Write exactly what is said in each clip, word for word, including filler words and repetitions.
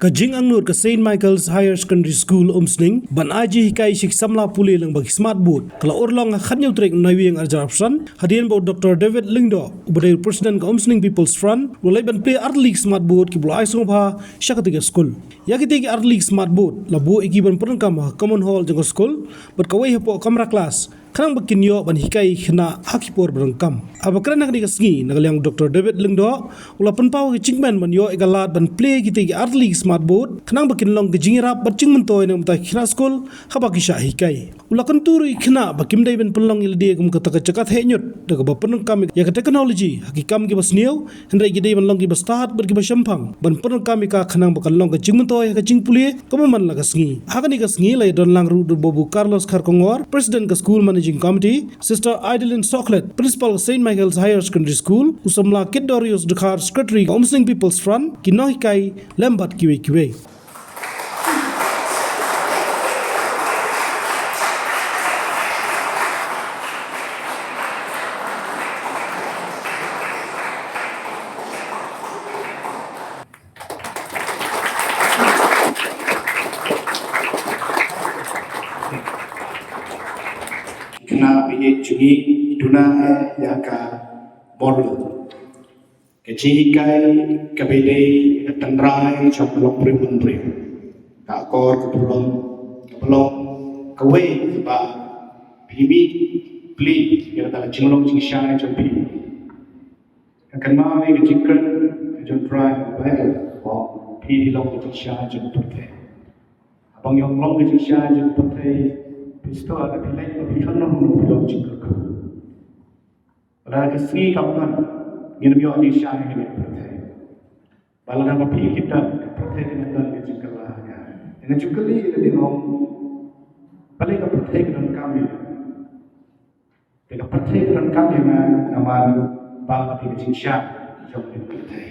Ka jingangnud ka Saint Michael's Higher Secondary School Umsning ban ai jinghikai sha ki samla pule lyngba ki smart board ka la urlong ha khathynñiew tarik Naiwieng arhajar arphew san, hadien ba u Doctor David Lyngdoh, uba dei u President ka Umsning People's Front, u la leit ban plie artylli ki smart board kiba u la ai sngewbha sha katei ka skul. Ïa kitei ki artylli ki smart board la buh ïa ki ban pyndonkam ha Common Hall jong ka skul bad kawei hapoh kamra klas, khnang ba kin ïoh ban hikai ïa ki khynnah ha ki por ba donkam. Haba kren ha kane ka sngi na ka liang u Doctor David Lyngdoh u la pynpaw ïa ka jingkmen ban ïoh ïa ka lad ban plie ïa kitei ki artylli ki smart board khnang ba kin long ka jingïarap bad jingmyntoi na ka bynta ki khynnah skul haba ki shah hikai. U la kyntu ruh ïa ki khynnah ba kim dei ban pynlong ïa lade kum kata ka jaka theh ñiut da kaba pyndonkam ïa ka technology ha ki kam kiba sniew, hynrei ki dei ban long kiba stad bad kiba shemphang ban pyndonkam ïa ka khnang ba kan long ka jingmyntoi ha ka jingpule kaba man la ka sngi. Ha kane ka sngi la ïadon lang ruh da u Babu Carlos Kharkongor, President ka School Managing Committee, Sister Idalin Sohkhlet, Principal ka Saint Michael's Higher Secondary School, u samla Kit Dorius Dkhar, Secretary ka Umsning People's Front, ki nonghikai lem bad kiwei kiwei. Khynnah baieit jong ngi, duna eh ïa ka model. Ka jinghikai kaba dei ka tynrai jong ka longbriew manbriew. Ka akor ka burom kaba long kawei kaba phi mih plie ïa kata ka jinglong jingshai jong phi. Ka kynmaw ïa ka jingkren ka jong u Trai ha ka Baibl, ba phi phi long ka jingshai jong ka pyrthei. Haba ngi ong long ka jingshai jong ka pyrthei, phi sngewthuh, lada phi leit ba phi hangno hangno phi long jingkyrkhu. Lada ka sngi kam don, ngin ym ïoh jingshai ha kane ka pyrthei. Ba lada ma phi kim don, ka pyrthei kan ym don ka jingkylla ha nga. Nga ju kylli ïa lade, nga ong, balei ka pyrthei ka donkam ïa nga? Te ka pyrthei ka donkam ïa nga namar ba ka dei ka jingshai jong ka pyrthei.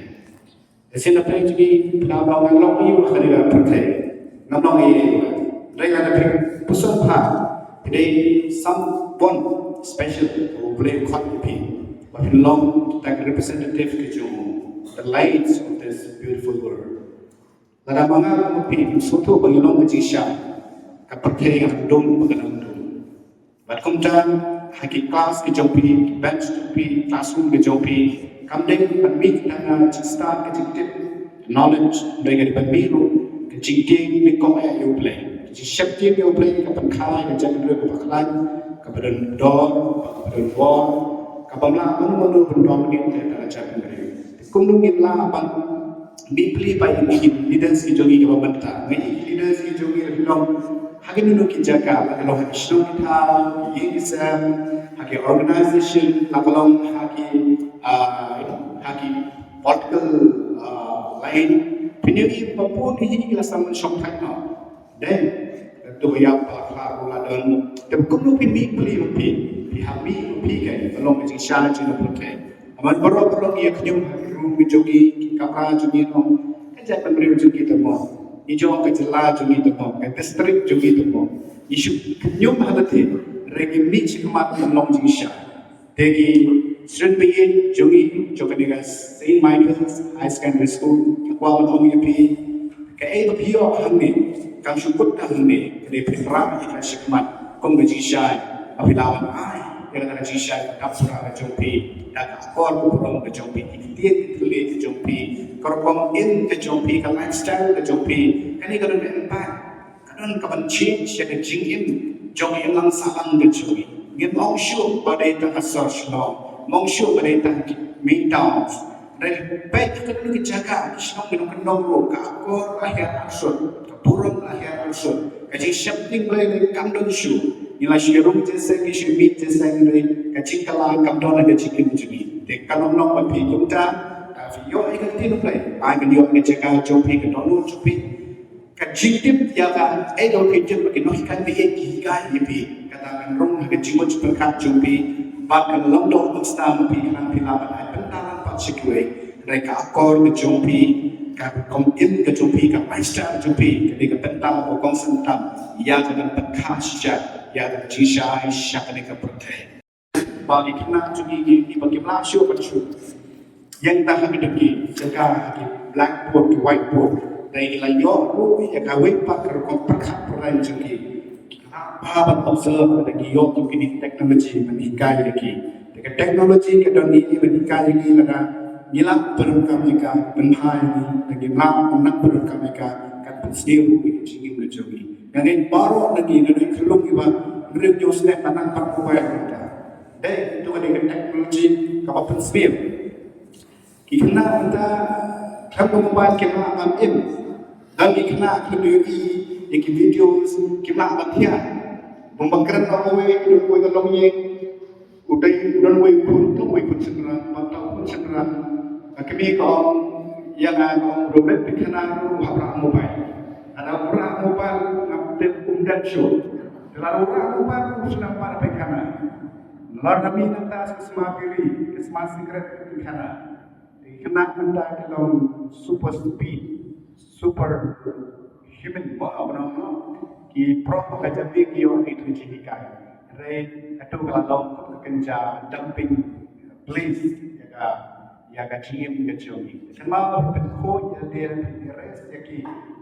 Te shisien na pyrthei jong ngi, phi la ong, nga long aïu ha kane ka pyrthei? Ngam long aïu. Hynrei lada phi pyrshang, phi dei someone special, U Blei u khot ïa phi ba phin long the representative ka jong the lights of this beautiful world. Lada ma nga ma phi ngim sngewthuh ba ngi long ka jingshai, ka pyrthei kan dum ba kan dum. Bad kumta, ha ki klas ki jong phi, ki bench jong phi, classroom ki jong phi, kam dei ban mih tang ka jingstad, ka jingtip, knowledge, hynrei ka dei ban mih ruh ka jingtieng nyngkong eh ïa U Blei. Ka jingsheptieng ïa U Blei ka pynkha ïa ka jaitbynriew kaba khlaiñ, kaba don dor, kaba don bor, kaba ym lah mano mano ban don, ngin te ka la jaitbynriew. Kumno ngin lah ban mih plie pat ïa ki leaders ki jong ngi kiba mynta? Nga ïohi ki leaders ki jong ngi la ki long ha kino kino ki jaka, la ki long ha ki shnong ki thaw, ki ïing ki sem, ha ki organization, la ki long ha ki, ah, ha ki political, ah, line. Phin ïohi ba bun hi ki la sdang ban shong thait noh. Dei, to ba ïap ba la khlad ruh la don. Te kumno phin mih plie ma phi? Phi hap mih ma phi, ka long ka jingshai jong ka pyrthei. Namar baroh baroh ngi ïa khñium ha ki room ki jong ngi, ki kamra jong ngi, nong. Ka jaitbynriew jong ngi te mo, ngi jong ka jylla jong ngi te mo, ka district jong ngi te mo, ngi shu khñium ha lade. Hynrei ngi mih sha khmat, ngi long jingshai. Te ki student baieit jong ngi jong kane ka Saint Michael's High Secondary School, nga kwah ban ong ïa phi, kaei ba phi ïoh hangne kam shu kut tang hangne, ka dei phin rah ïa ka sha khmat kum ka jingshai. Ba phi lah ban ai ïa ka jingshai ka dap sura ka jong phi, da ka akor ka burom ka jong phi, ki ktien ki thylliej ka jong phi, ka rukom im ka jong phi, ka lifestyle ka jong phi. Kane ka don ka impact, ka don ka ban change ïa ka jingim jong ka imlang sahlang ka jong ngi. Ngim ong shuh ba dei tang ha sor shnong, ngim ong shuh ba dei tang ha ki main towns. Hynrei peit ha kano kano ki jaka, ki shnong ki nongkyndong ruh, ka akor la hiar arsut, ka burom la hiar arsut, ka jingsheptieng Blei la kam don shuh. Ngi la shu ïarung jingïaseng, ngi shu mih jingïaseng, hynrei ka jingkylla kam don ha ka jingim jong ngi. Te kan ym long ba phi kumta, da phi ïoh ïa ka ktien Blei, ai kan ïoh ïa ka jaka jong phi, ka dohnud jong phi. Ka jingtip ïa kaei kaba phi tip ba ki nonghikai baieit ki hikai ïa phi, kata kan rung ha ka jingmut jingpyrkhat jong phi, bad kan long doh ba sdang ma phi khnang phi lah ban ai bynta lang pat sha kiwei. Hynrei ka akor ka jong phi, ka rukom im ka jong phi, ka lifestyle jong phi, ka dei ka bynta ba kongsan tam ïa ka ban pyrkhat shisha ïa ka jingshai sha kane ka pyrthei. Ba ki khynnah jong ngi, ngi, ngi ba kim lah shuh ban shu ïeng tang ha ki jaka, ha ki blackboard, ki whiteboard. Hynrei ki la ïoh ruh ïa kawei pat ka rukom pyrkhat pyrshah jong ki. Ki la bha ban observe lada ki ïoh kum kine ki technology ban hikai ïa ki. Te ka technology ka don hi ban hikai ïa ki lada ngi lah pyndonkam ïa ka, pynbha ïa ki, lada ngi lah pyndonkam ïa ka, kan pynsniew ïa ka jingim ka jong ngi. Nga ngeit baroh na ngi, na ngi khlung ïa ba hynriew hynñiew snem ba nang bad mobile mynta. Dei, to ka dei ka technology kaba pynsniew. Ki khynnah mynta khlem da mobile kim lah ban im. Don ki khynnah khlem da ïohi ïa ki videos kim lah ban thiah. Bym ba kren ïa uwei, uwei ka longïing. U dei u don uwei u khun, uto uwei u khun shynrang, bad uto u khun shynrang. Ka kmie ka ong ïa nga, ka ong, u dei u bit pynkhana ruh u hap rah mobile. Lada u rah mobile ngam tip um dep shuh. Te lada u rah mobile ruh u shu nang pat pynkhana. Lada mih nangta shu sma biri, sma cigarette pynkhana. Te ki khynnah mynta ki long super speed, super human mo, ano, no? Ki prok ka jam ki ïoh ki tu jinghikai. Hynrei katu ka la long kum ka kynja dumping place ïa ka, ïa ka jingim ka jong ngi. Kynmaw ba phin khuid ïa lade, phin erase ïa ki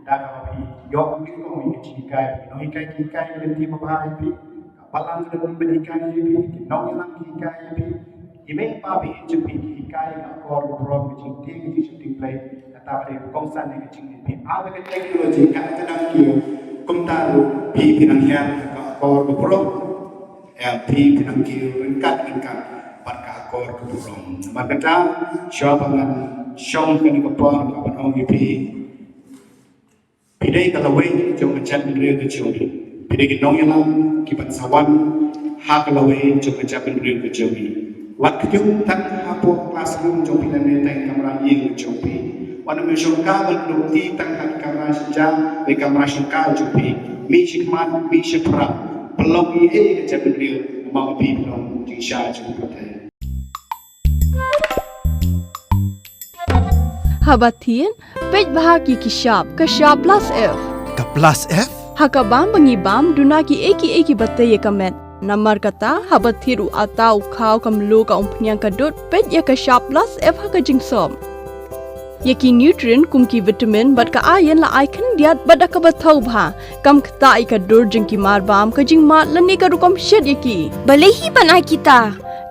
da kaba phi ïoh nyngkong ïa ka jinghikai. Nonghikai ki hikai ïa lade ba bha ïa phi. Ka balang ka don ban hikai ïa phi, ki nongïalam ki hikai ïa phi. Ki mei pa phi jong phi ki hikai ka akor ka burom, ka jingtieng, ka jingsheptieng Blei. Kata ka dei kongsan ïa ka jingim phi. Haba ka technology ka, ka dang kiew, kumta ruh phi, phi nang hiar ka akor ka burom. Em, phi, phi nang kiew ryngkat, ryngkat bad ka akor ka burom. Namar kata, shuwa ba ngan shong kane ka por, nga ban ong ïa phi. Phi dei ka lawei jong ka jaitbynriew ka jong ngi. Phi dei ki nongïalam kiban sa wan ha ka lawei jong ka jaitbynriew ka jong ngi. Wat kynjung tang hapoh classroom jong phi lane tang kamra ïing jong phi. Wat nym shongka ban duh ti tang ha kamra sha jan, ne kamra shongkai jong phi. Mih shakhmat, mih shaphrang. Pynlong ïa ka jaitbynriew, namar ba phi long jingshisha jong ka pyrthei. Haba thied, peit bha ha ki shap, ka shap plus F. Ka plus F? Ha ka bam ba ngi bam, duna kiei kiei kiba tei ïa ka met. Namar kata, haba thied u atta, u khaw, ka mluh, ka umphniang, ka dud, peit ïa ka shap plus F ha ka jingsop. Ïa ki nutrient kum ki vitamin bad ka iron la ai khyndiat bad da kaba thaw bha. Kam ktah ïa ka dur jong ki marbam, ka jingmad lane ka rukom shet ïa ki. Balei hi ban ai kita?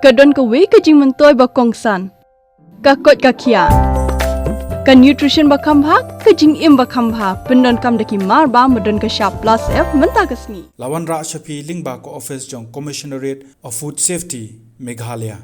Ka don kawei ka jingmyntoi ba kongsan. Ka koit ka khiah. Ka nutrition ba kham bha, ka jingim ba kham bha. Pyndonkam da ki marbam ba don ka shap plus F mynta ka sngi. La wanrah sha phi lyngba ka office jong Commissionerate of Food Safety, Meghalaya.